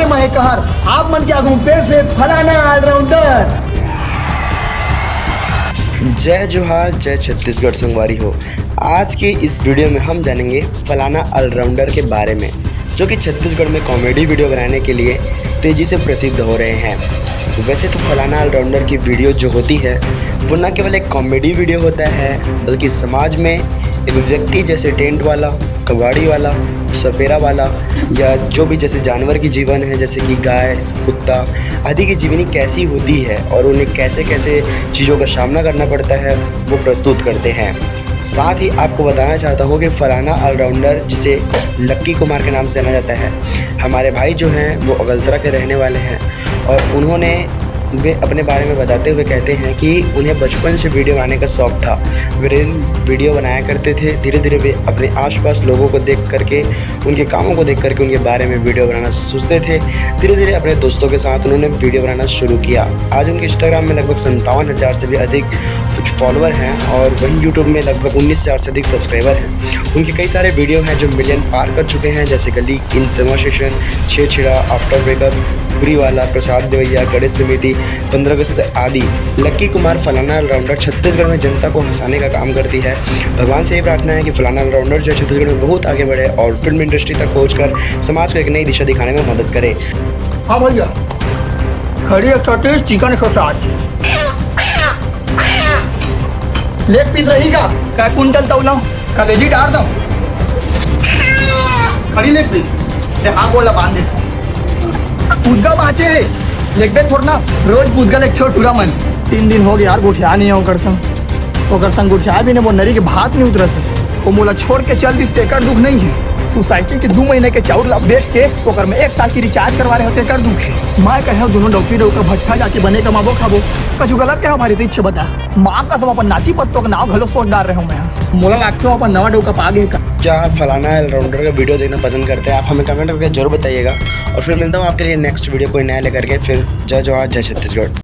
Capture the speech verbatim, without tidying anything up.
मैं कहर, आप मन के आगू पेश हे फलाना ऑलराउंडर। जय जोहार, जय छत्तीसगढ़ संगवारी हो। आज के इस वीडियो में हम जानेंगे फलाना ऑलराउंडर के बारे में, जो कि छत्तीसगढ़ में कॉमेडी वीडियो बनाने के लिए तेजी से प्रसिद्ध हो रहे हैं। वैसे तो फलाना ऑलराउंडर की वीडियो जो होती है, वो न केवल एक कॉमेडी वीडियो होता है, बल्कि समाज में एक व्यक्ति जैसे टेंट वाला, कबाड़ी वाला, सपेरा वाला, या जो भी जैसे जानवर की जीवन है, जैसे कि गाय, कुत्ता आदि की जीवनी कैसी होती है और उन्हें कैसे कैसे चीज़ों का सामना करना पड़ता है, वो प्रस्तुत करते हैं। साथ ही आपको बताना चाहता हूँ कि फलाना ऑलराउंडर, जिसे लक्की कुमार के नाम से जाना जाता है, हमारे भाई जो हैं, वो अगलतरा के रहने वाले हैं और उन्होंने, वे अपने बारे में बताते हुए कहते हैं कि उन्हें बचपन से वीडियो बनाने का शौक था। वे रील वीडियो बनाया करते थे। धीरे धीरे वे अपने आसपास लोगों को देख करके, उनके कामों को देख करके उनके बारे में वीडियो बनाना सोचते थे। धीरे धीरे अपने दोस्तों के साथ उन्होंने वीडियो बनाना शुरू किया। आज उनके इंस्टाग्राम में लगभग संतावन हज़ार से भी अधिक फॉलोअर हैं और वहीं यूट्यूब में लगभग उन्नीस हज़ार से अधिक सब्सक्राइबर हैं। उनके कई सारे वीडियो हैं जो मिलियन पार कर चुके हैं, जैसे गली, इन कन्वर्सेशन, छेड़छेड़ा, आफ्टर ब्रेकअप, पूरी वाला, प्रसाद देवैया, गणेश समिति, पंद्रह अगस्त आदि। लक्की कुमार फलाना ऑलराउंडर छत्तीसगढ़ में जनता को हंसाने का काम करती है। भगवान से ये प्रार्थना है कि फलाना ऑलराउंडर जो है छत्तीसगढ़ में बहुत आगे बढ़े और फिल्म इंडस्ट्री तक पहुंचकर समाज को एक नई दिशा दिखाने में मदद करे। हाँ भैया, कढ़ी एक सौ तीस, चिकन एक सौ साठ। लेग पीस रही का? का कुंटल तौला? का वेजी डार दो? कढ़ी लेग पीस। ए, हाँ बोला, बांध दे। पूतगा बाँचे हे, देखबे थोर ना, रोज पूतगा लेगथे टूरा मन। तीन दिन हो गए यार, गोठिया नहीं है ओकर संग। ओकर संग गोठिया भी नहीं, वो नरी के भात नहीं उतरत हे। वो मोला छोड़ के चल दिस, तेकर दुख नहीं है। सोसाइटी के दू महीने के चाउर ला बेच के ओकर में एक साल की रिचार्ज करवा रहे हो, तेकर दुख है। मैं कहे दोनों डौकी डौका भट्ठा जाके बने कमाबो खाबो। कछु गलत कहे भारी, तो इच्छा बता। माँ कसम, अपन नाती पत्तों के नाव घलो सोच डार रहे हूँ मैं। मोला लागथे अपन नवा डौका पा गे का। क्या आप फलाना ऑलराउंडर का वीडियो देखना पसंद करते हैं? आप हमें कमेंट करके जरूर बताइएगा और फिर मिलता हूँ आपके लिए नेक्स्ट वीडियो कोई नया लेकर के। फिर जय जोहार, जय छत्तीसगढ़।